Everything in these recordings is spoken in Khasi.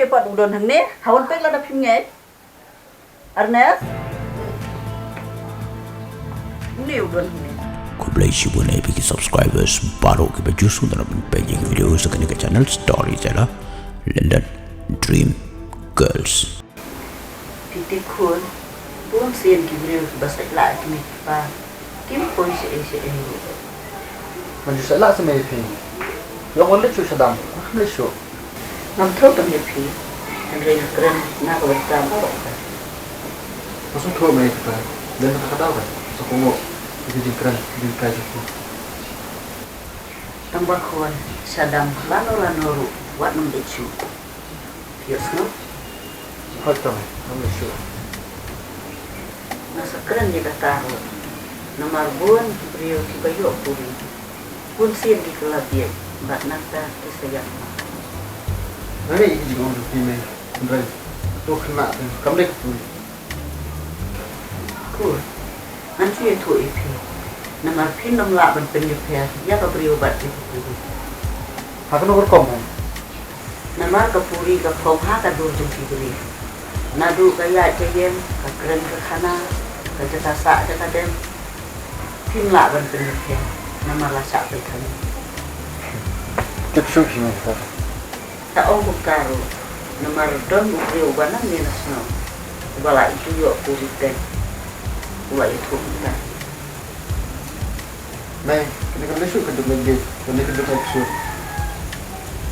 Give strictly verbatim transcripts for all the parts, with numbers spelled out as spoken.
Pat u don hangne, ha wan peit lada phim ngeit. Ernest? Une u don hangne. Khublei shibun ïa phi ki subscribers baroh kiba ju sngewtynnat ban peit ïa ki video sha kane ka channel Storyteller London Dream Girls. Phi tip khun, bun sien ki briew kiba sait lah ïa ki mei ki pa kim poi shaei shaei ruh. Ngan ju sait lah sa mei ïa phi. Ïoh wan leit shuh sha dam, ngam leit shuh. Ngam thaw tang ïa phi, hynrei nga kren na ka bynta baroh kawei. Nga sngewthuh mei ïa kata, lem na ka daw ka sa kohnguh ïa ka jingkren jinghikai jong phi. Tang ba khun, sha dam lano lano ruh wat nym leit shuh. Phi ïohsngew? Hooid, tang, ngam leit shuh. Nga sa kren ïa kata ruh namar bun ki briew kiba ïoh puri, bun sien ki la bieit bad nangta ki sa ïap. Nga ngeit ïa ki jingong jong phi mei, hynrei kato khynnah te kam dei ka puri. Khun, ngan shu ïathuh ïa phi namar phin ym lah ban pynïapher ïa ka briew bad ïa ka puri. Ha kano ka rukom em? Namar ka puri ka phong ha ka dur jong ki briew. Naduh ka ïaid ka ïeng, ka kren ka khana, ka jaka sah jaka dem, phim lah ban pynïapher namar la shah pynthame. Tip shuh phi mei kata. Sa ong kumta ruh namar don u briew uba nangne na shnong uba la ïoh puri te, u la ïathuh kumta. Mei, kane kam dei shuh ka jingngeit bieit, kane ka jingngeit ksuid.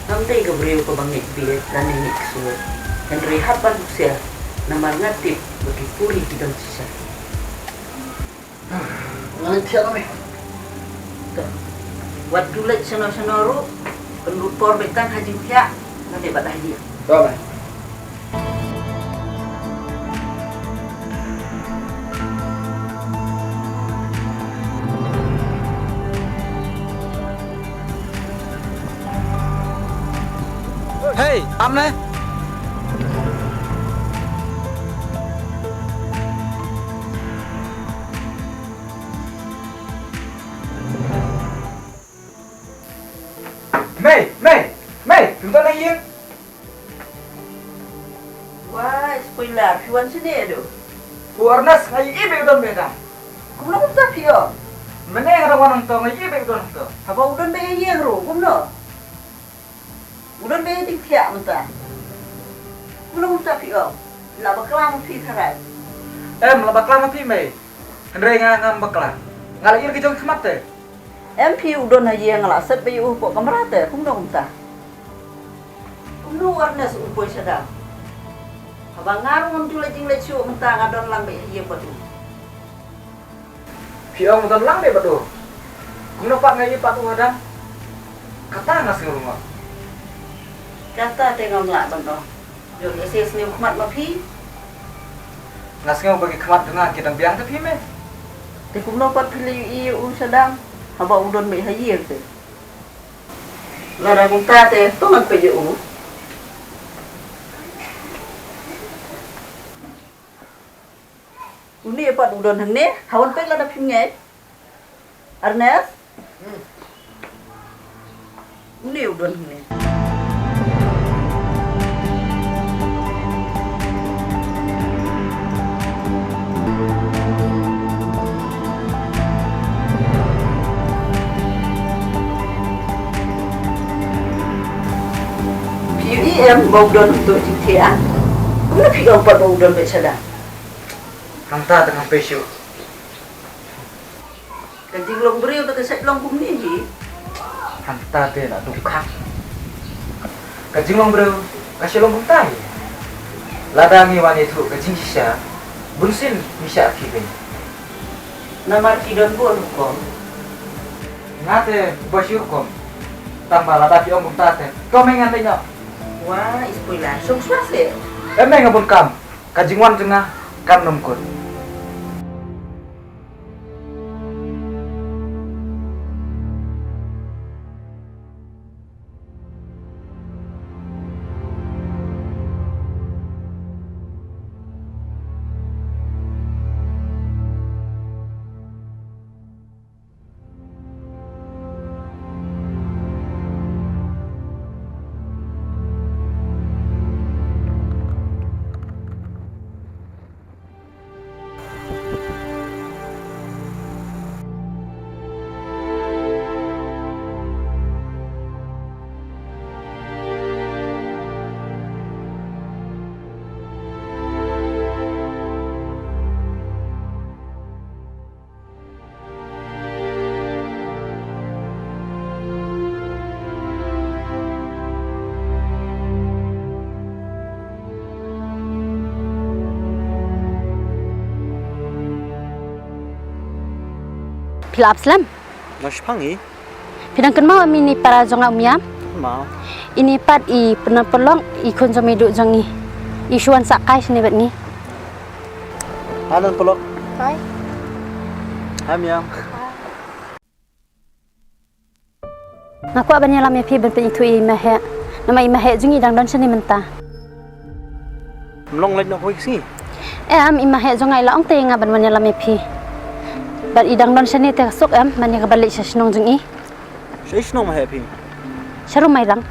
Ngam dei ka briew kaba ngeit bieit lane ngeit ksuid, hynrei hap ban husiar namar nga tip ba ki puri ki don shisha. Nga leit thiah noh mei. To. Wat ju leit shano shano ruh, pynlut por beit tang ha jingthiah lane bad ha ïing. To mei. Hei, am ne? Mei, mei, mei, phi don ha ïing? Wah, spoiler, phi wan shane ado? Ko Ernest, nga ïohi ba u don beit da. Kumno kumta phi ong? Mynne nga dang wan hangto, nga ïohi ba u don hangto. Haba u don beit ha ïing ruh, kumno? U don beit ha jingthiah mynta. Kumno kumta phi ong? La bakla ma phi tharai? Em, la bakla ma phi mei. Hynrei nga ngam bakla. Nga la ïohi ki jong khmat te. Em phi u don ha ïing, nga la set beit u hapoh kamra te, kumno kumta? Kumno u Ernest u poi sha dam? Haba nga ruh ngam ju leit jingleit shuh mynta, nga don lang beit ha ïing bad u. Phi ong don lang beit bad u. Kumno pat nga ïohi pat u ha dam? Kata nga sngew ruh nga. Kata te ngam lah ban ong. Ïoh lehse sniew khmat ma phi. Nga sngew ba ki khmat jong nga ki dang biang te phi mei. Te kumno pat phi la ïohi ïa u sha dam haba u don beit ha ïing te? Lada kumta te to ngan peit ïa u. Une pat u don hangne, ha wan peit lada phim ngeit. Ernest? Une u don hangne. Phi ïohi em ba u don hangto jingthiah? Kumno phi ong pat ba u don beit sha dam? Hangta te ngam peit shuh. Ka jinglong briew te ka shait long kumne hi. Hangta te la dukha. Ka jinglong briew ka shait long kumta hi. Lada ngi wan ïathuh ka jingshisha, bunsien ngi shah khie beiñ. Namar ki don bun rukom. Nga te ba shi rukom. Tang ba lada phi ong kumta te, to mei ngan leit noh. Wah, i spoiler, shong shuwa seh. Em mei, nga bun kam. Ka jingwan jong nga kan nym kut. Phi la ap slem? Nga shipang hi. Phi dang kynmaw em ine i para jong nga u Miam? Kynmaw. Ine pat i Pynlong, i khun jong i Duh jong i. I shu wan sah kai shane bad ngi. Hi Pynlong. Hi. Hi Miam. Nga kwah ban ïalam ïa phi ban pynithuh ïa i Maheh. Namar i Maheh jong ngi dang don shane mynta. Ym long leit noh kawei ka sngi? Em, i Maheh jong nga i la ong te ïa nga ban wan ïalam ïa phi. Bad i dang don shane te ka suk em ban ïa kaba leit sha shnong jong i. Shaei shnong Maheh phi? Sha Ruma i dang.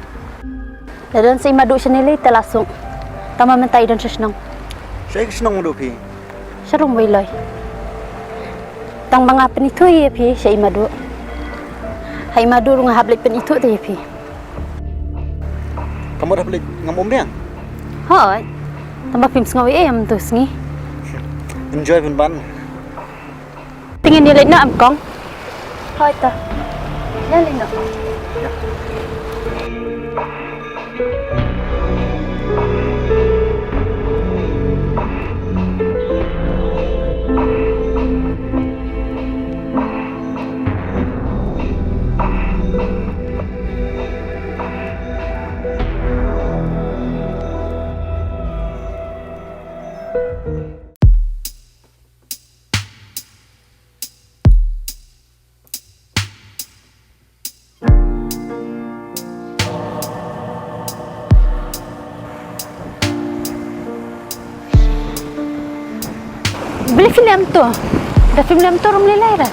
Lada don sa i Madu shane lei te la suk. Tangba mynta i don sha shnong. Shaei ka shnong Madu phi? Sha Ruma i Loi. Tangba nga pynithuh ïa phi sha i Madu. Ha i Madu ruh nga hap leit pynithuh te ïa phi. Ka mut hap leit ngam um biang? Hooid. Tangba phim sngew ei ei em tu sngi. Enjoy pynban. Te ngin ïa leit noh em kong? Hooid to. Ïa leit noh. Balei phi leh kumto? Da phim leh kumto ruh ym lei lei re.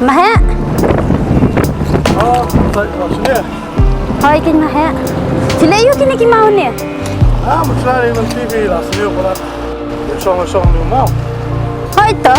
Maheh. Oh, sorry, oh, sini. Hooid keiñ Maheh. Phi leh aiu kine ki maw ne? Ah, mut sla ni ban T V la sini pala. Shong shong ni maw. Hooid to.